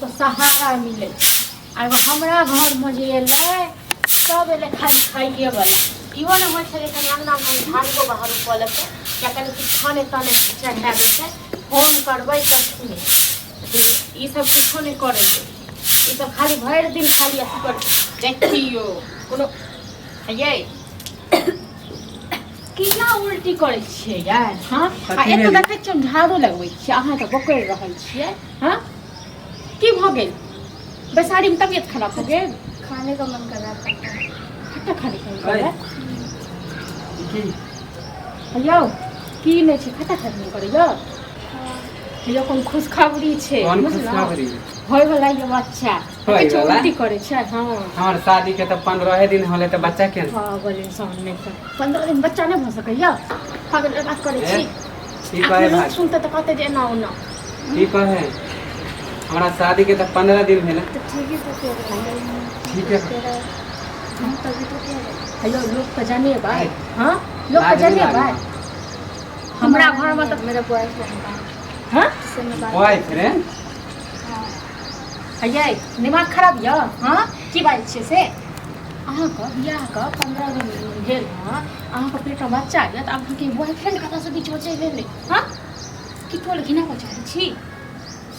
लोकके सहारा मिलै छै। आ एगो हमरा घरमे जे एलै सब एलै खाली खाइएवला। इहो नहि होइ छै जे कनि अङ्गनामे झाड़ूओ बहारू कऽ लेतै या कनि किछु खाने ताने चढ़ा देतै। फोन करबै तखने। ई सब किछो नहि करै छै, ई सब खाली भरि दिन खाली अथी कर। देखियौ कोनो यै केना उल्टी करै छियै यार? हँ, आ कथी एतऽ भेलै? देखै छियै हम झाड़ू लगबै छियै, अहाँ तऽ बोकरि रहल छियै। हँ, की भऽ गेल? बैसारीमे तबियत खराब भऽ गेल? खाने का मन कर रहा था। खट्टा खाने का मन कर रहा है? की? यौ, की नहि छै, खट्टा खाने मन करैया? यौ, कोन खुशखबरी छै? कोन बुझलहुँ? खुशखबरी? होय वाला ये बच्चा। होय किछु वाला? उल्टी करै छै। हँ, हमर शादी के तऽ 15 दिन होले, तऽ बच्चा के पागल इंसान। नहि तऽ 15 दिन बच्चा नहि भऽ सकैया? पागल बात करै छी। की कहे लोक भाई? सुनते तऽ कहते जे एना ओना। की कहे? हमरा शादी के तऽ 15 दिन भेलै। तो ठीक है, तो कह रहे हैं। ठीक है। तेरा हम तभी तो कह रहे हैं। हेलो, लोक के जनेबै? हँ, लोक के लाज नहि जनेबै? लागै? हमरा घरमे तऽ मेरा बॉयफ्रेंड था। हँ, जिससे मैं बात बॉयफ्रेंड? हाँ। यै, दिमाग खराब यऽ? हँ, की बाजै छियै से? अहाँके बियाहके 15 दिन भेल हँ, अहाँके पेटमे बच्चा यऽ, तऽ अहाँके बॉयफ्रेंड कतऽसँ बीचमे चलि एलै? हँ, की टोल घिनाबऽ चाहै छी?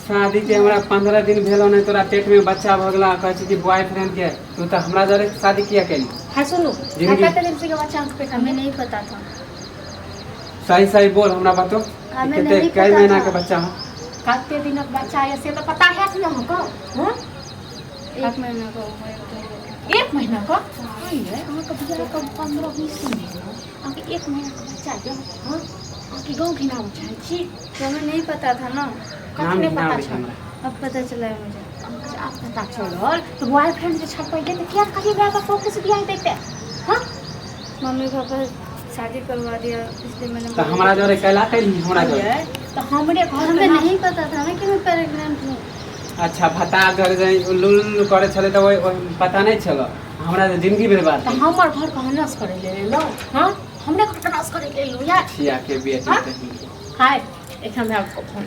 शादी के हमरा 15 दिन भेलो नहि, तोरा पेट में बच्चा भऽ गेला, कहै छी कि बॉयफ्रेंड के। तू तऽ हमरा जरे शादी किया केली? हाँ, सुनू। जिंदगी- कते दिन से बच्चा अहाँके पेटमे? हमें नहीं पता था। सही सही बोल, हमरा बतो कि हमें कते नहीं कई पता महीना था। के बच्चा हो? कते दिनक बच्चा यऽ से तऽ पता हैत ने अहाँके? हँ? एक महीना का हुआ है तो। एक महीना का? हाँ यै, अहाँके बियाहके 15-20 दिन भेल हँ, अहाँके एक महीना के बच्चा यऽ। हँ, अहाँके गाँव घिनाबऽ चाहै छी? तो हमें नहीं पता था ना। कथी नाम नहि पता घिनाबै छै छल? हमरा। अब पता चला है मुझे। अहाँके आब पता चलल तऽ बॉयफ्रेंड जे छल पहिले, तऽ किया कहलियै माय बाप ऑफिस बियाह दैते? हँ, मम्मी पापा शादी करवा दिया, इसलिए मैंने तऽ बोला। हमरा जरे कैला कैली? हमरा जरे? यै, तऽ हमरे घर हमें नहीं पता था ना कि मैं प्रेग्नेंट हूँ। अच्छा, भता जरे जे उल्लू उल्लू करै छलै तऽ ओहि पता नहि छल? हमरा जे जिंदगी बर्बाद तऽ हमर घर के नाश करै ले एलहुँ? हँ, हमरे घर के नाश करै ले एलहुँ यार? छिया के बेटी। हाँ? कहीं के। हाय, एखन माय बाप को फोन,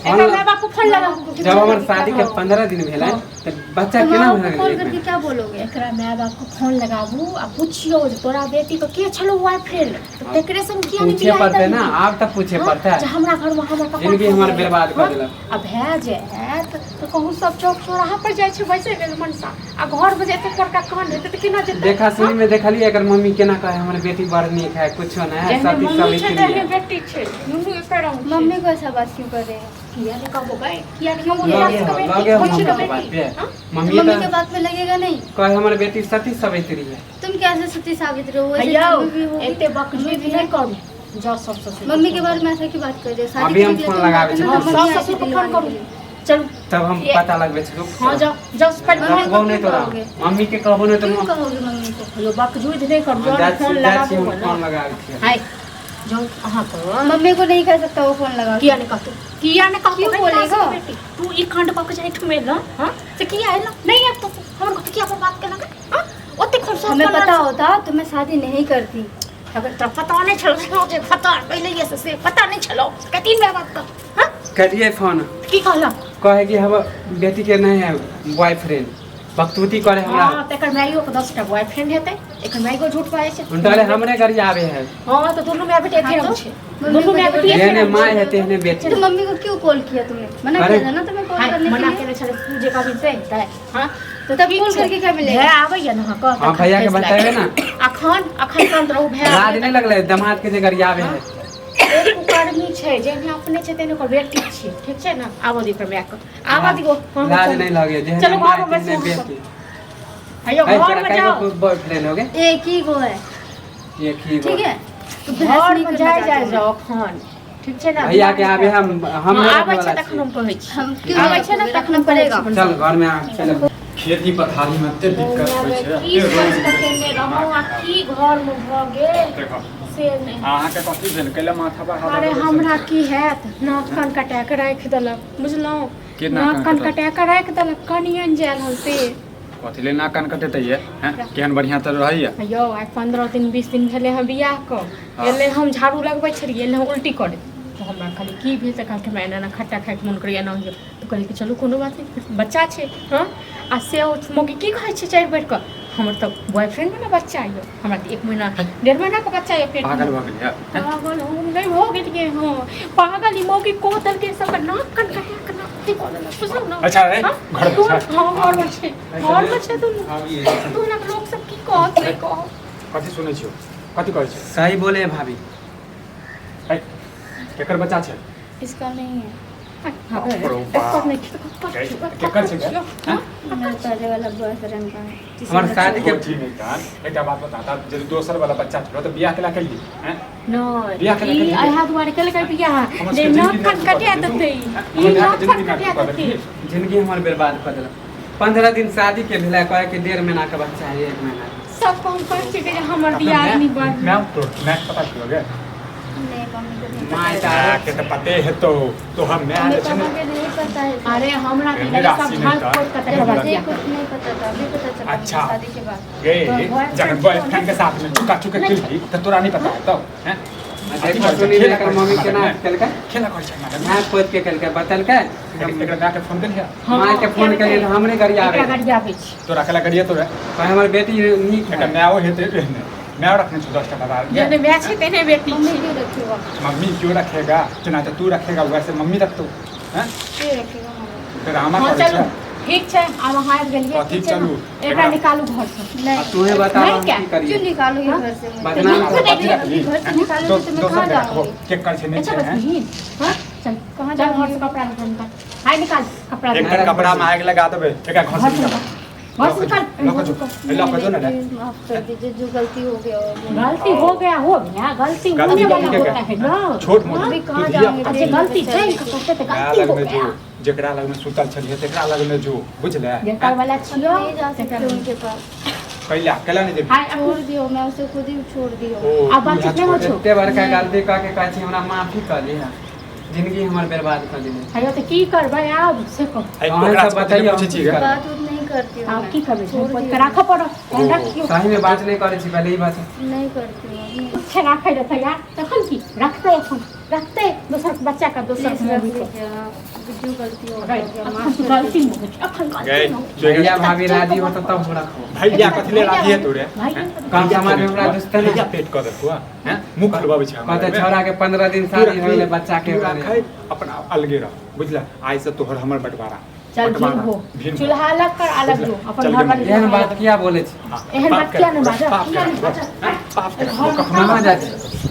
फोन एखन माय बाप को फोन लगाउ। जब हमर शादी के 15 दिन भेलै तऽ बच्चा तो केना माँ भऽ को कॉल गेलै? करके क्या बोलोगे? एकरा माय बाप को फोन लगाबू आ पुछियौ जे तोरा बेटी के के छलौ बॉयफ्रेंड, तऽ तेकरे संग किया नहि पूछे बियाह पड़तै देलही? ना, आब तऽ पूछे हँ? पड़तै। जे हमरा घरमे हमर पापा जिंदगी हमर बर्बाद कऽ देलक। आ भए जायत तऽ कहू, सब चौक चौराहा पर जाइ छै बैसै लेल मनसा, आ घरमे जे एतेक बड़का कांड हेतै तऽ केना जेतै? देखा सुनी में देखलियै एकर मम्मी केना कहे, हमर बेटी बड़ नीक है, कुछो नहीं है। जेहने सती मम्मी छै सवित्री तेहने है। बेटी छै, दुनू एके रंग छै। मम्मी को ऐसा बात क्यों कर रहे हैं? किया नहि कहबो गै, किया नहि कहबो? लगे सासके हो बेटी, लगे हो कोची मम्मी के के बात बेटी पे। हाँ? तो मम्मी मम्मी के तऽ बात पे लगेगा नहीं। कहे हमर बेटी सती सवित्री है। तुम कैसे सती साबित रहो? वैसे हैयौ, मम्मी भी होगी। एते बकचोदी नहि करू, जाउ सब ससुर। मम्मी के बारे में ऐसा की बात कर रहे हो? शादी अभी हम करने के लिए फोन तुम लगाबै जाते ना, छी। तो हाँ, मम्मी सास आई ससुर थी को फोन दिलवाने करू। के लिए। चलू। तब हम पता लगबै छी, रुक। हाँ, जाओ जाओ पहिले। मम्मी रखबो को नहि क्यों तोरा। कहोगे? मम्मी के कहबो नहि क्यों तऽ कहोगे मम्मी को? यौ, बकचोदी नहि करू, जाउ जाइ फोन छी, जाइ छी लगाबू हम ने। फोन लगाबै छी। हाय, जाउ अहाँके। मम्मी को नहीं कह सकता वो फोन लगा। किया नहि कहतौ? किया नहि कहतौ? क्यों गै, बोलेगा? सासुके बेटी तू ई कांड कऽ के जे एहिठाम एलह हँ, से किया एलह? नहि आबितौ तू, हमर घर किया बर्बाद केलक? हँ, ओते खुश हमें पता होता तो मैं शादी नहीं करती। अगर तोरा पता नहि छलौ जे पता पहिले से से पता नहि छलौ कती माय बाप के? हँ? करिए फोन। की कहलक? कहे कि हम बेटी के नहीं है बॉयफ्रेंड, बकतूती करे हमरा। हँ, तऽ एकर माइयो के 10टा बॉयफ्रेंड हेतै, एकर माइयो झूठ बाजै छै। डरे हमरे गाड़ी आवे है। हँ, तऽ दुनू माय बेटी एके हाँ रंग तो, छै। मम्मी दुनू माय को बेटी एके जेहने रंग माय छै। है तेहने बेटी। तो मम्मी को क्यों कॉल किया तुमने? मना अरे। किया था ना तुम्हें कॉल हाय, करने के मना लिए? केने छलै, तू जे कहबी से हेतै? हँ, तऽ तब ठीक कॉल छै। करके क्या मिलेगा? भै आबैया ने अहाँके? हाँ, भैया के बतेबे ना। अखन अखन शांत रहू, भै लाज आबैया। नहीं लगले दामाद के जे गरियावे है? एक कुकर्मी छै, जेहने अपने छै तेहने ओकर बेटी छै। ठीक छै ने? आबऽ दियौ ओकर मायके, आबऽ दियौ। हँ, लाज चलू। नहीं लगे जेहने चलू माय घरमे तेहने बैसू। बेटी। हैयौ, है, घरमे तोरा जाउ। कैगो बॉयफ्रेंड हो गए? एक ही गो है। एक ही गो। ठीक है, तो बहस नहीं घरमे करना जाय चाहती जाय हूँ। जाउ अखन, ठीक छै ने? भैया के आबे हम हम हँ, नहीं आबै रखै छै वाला तखन छी। हम कहै छी। हम क्यों आबै नहीं छै ने रखोगे? तखन रखना हम कहै पड़ेगा। छी। चल घर में आ, चल। खेती पथारी में एते दिक्कत होइ छै, की एते रोग सोचि कऽ केने रहौं आ की घरमे भऽ गेल देखो से नहि। अहाँके कथी भेल? कैला माथा पर हाथ अरे लगबै? हमरा की हैत, नाक कान कटा कऽ राखि देलक, बुझलहुँ? के नाक नाक कान कान कटा? कटा कऽ राखि देलक कनियन जायल हम से। कथी ले नाक कान कटेतै ये हैं? केहन बढ़िआँ तऽ रहैया। यौ, आइ 15 दिन 20 दिन भेलै हँ बियाहके। एलै, हम झाड़ू लगबै छलियै, एलै हम उल्टी करै, तऽ हमरा कहलियै की भेल? तऽ कहलकै हमरा एना एना खट्टा खाइके मोन करैए, एना होइए। तऽ कहलियै कि चलू कोनो बात नहि, बच्चा छै। हँ, आ से ओ मौगी की कहै छै चढ़ि बढ़ि कऽ, हमर तऽ बॉयफ्रेंड वाला बच्चा यऽ, हमरा तऽ 1 महीना 1.5 महीनाके बच्चा यऽ पेटमे। पागल भऽ गेलियै? पागल हम नहि भऽ गेलियै। हँ, पागल ई मौगी कऽ देलकै, सबके नाक कान कटा कऽ नाक अथी कऽ देलक, बुझलहुँ ने? अच्छा, ए, हँ? घरमे छै? हँ, घरमे छै, घरमे छै दुनू। तोहरा लोक सब की कहत, नहि कहत? कथी सुनै छियौ? कथी कहै छै? सही बोले है भाभी। है, केकर बच्चा छै? इसका नहीं है। बाप रौ बाप। केकर छै गे? हँ? मेरा पहले वाला बॉयफ्रेंड का है, जिसे हमर मैं शादी के जी नहि कान, एकटा बात बता ता, जब दोसर वाला बच्चा छलो तऽ बियाह केला केली हैं? नहि, बियाह केला ई केली? अहाँ दुआरे केलकै बियाह हमर जे सबके नाक जिंदगी कान नर्क कटिया कऽ देलही। देतै। तू। ई हमर नाक जिंदगी कान नर्क कटिया कऽ देतै। देलही। जिंदगी हमर बर्बाद कऽ देलक। 15 दिन शादी के भेलै, कहै कि 1.5 महीना के बच्चा है, 1 महीना के। सबके हम कहै छियै कि जे हमर दियादनी बड़ मैं तो मैं पता छलो गे? नहीं, मम्मी को नहीं माय पता। तऽ माय के तऽ पते हेतौ तो हम मैं मम्मी जे छै पापा ने के नहीं पता है। अरे हमरा तऽ एहने ई सब राशि झाड़ नहि तऽ। खोद कऽ तकर बाद मुझे बियाह कुछ नहीं पता था, अभी पता चला मुझे अच्छा। शादी के बाद। गे, boyfriend जखन बॉयफ्रेंड के साथ में चुका चुका केलही तऽ तोरा नहीं पता हेतौ हैं? देखो सुनी ने, एकर मम्मी केना केलकै? खेला करै छै हमरा? माय पोत के केलकै, बतेलकै। एकरा माय के फोन केलियै? हँ, माय के फोन केलियै तऽ हमरे गाड़ी आबै। एकरा गाड़ी आबै छै। तोरा केला करिए तोरा? कहै हमर बेटी नीक एकर है। मायो हेतै एहने? मायो रखने छौ 10 टा बाजार गे? जेहने माय छै तेहने बेटी मम्मी छै। क्यों रखेगा? मम्मी क्यों रखेगा? जेना तऽ तू रखेगा वैसे मम्मी रखतौ हैं? क्यों रखेगा मम्मी? ड्रामा हँ, करै चलू छै। ठीक छै, आब अहाँ आबि गेलियै। कथी ठीक छै ने? चलू? एकरा निकालू घरसँ। नहीं। आ तूहे बता, नहीं हम क्या? की क्यों करिए? निकालोगे हाँ? घर से मुझे? बदनाम तो कथी रखली? घर से निकालोगे तो मैं दोसर कहाँ के रखबो जाऊंगी? केकर छै नहि अच्छा छै बस हैं? नहीं, हाँ, चल। कहाँ चल, घर जाऊंगी? से कपड़ा निकाल, निकाल, हाय, निकाल कपड़ा। एकर कपड़ा में आगि लगा देबै, एकरा घर से घर से निकाल। घर से निकाल। लऽ कऽ जो, लऽ कऽ जो ने रे। प्लीज माफ कर दीजिए, जो गलती हो गया हो गया। गलती हो गया, हो गया, गलती गलती होने वाला गलती के होता है ना। छोट मोट अभी तू कहाँ धिया जाऊंगी? पुता अच्छा छी। गलती जान के करते तो माय गलती हो लग में जो गया। जेकरा लग में सुतल छलियै तेकरा लग में जो, बुझले? जेकर वाला छियो नहीं जा सकते उनके पास। कैला कैला नहीं जेबही? हाय। छोड़ दियो, मैं उसे खुद ही छोड़ दियो। ओ, आब बातचीत इएह नहि होइ छोड़ छौ? एते बड़का गलती कऽ के कहै छी हमरा माफी कऽ लिह, जिंदगी हमर बर्बाद कऽ देले। हयो, तऽ की करबै आब से कहू। है, अहाँ ओकरा सब से कथी बतैयौ, पूछै छी गे? हम की बात उत नहीं करती हूँ आब मैं। की करबै? छोड़ पोत दियो। के राखऽ पड़त, ओ। रखियौ। सही में बात नहीं करै छी, पहले ई बात। नहीं करती हूँ अभी। छै राखै रहतै यार, तखन की रखतै? एखन रखतै दोसर बच्चा के, दोसर प्लीज रख मौगी के। लीजिए आप, जो गलती हो गया हो गया, अखन माफ कर गलती दीजिए। हो गेल छै, अखन गलती गए हो गेल। भैया भाभी राजी हो तऽ तब हम रखबो। भैया कथी ले राजी है तोरे? भाई कम समाज में हमरा दुश्मन है। भैया पेट कऽ देलकौ हैं? मुँह खोलबाबै छै हमरा कहते लगमे? छौड़ा के 15 दिन तू शादी हो गेलै रखी, बच्चा के तू हो गेलै। रखै, अपना अलगे रह, बुझले? आइ से तोहर हमर बंटवारा। चल बंटवारा, भिन्न हो। भिन्न हो। चूल्हा अलग कर, अलग बुझले? जो अपन चल घर गे। वाली। एहन बात किया बोलै छी? हाँ, एहन पाप बात किया करे, ने बाजऽ? पाप किया करे, ने बाजऽ? हैं? पाप करे, घर कखनो कहाँ जाइ छी?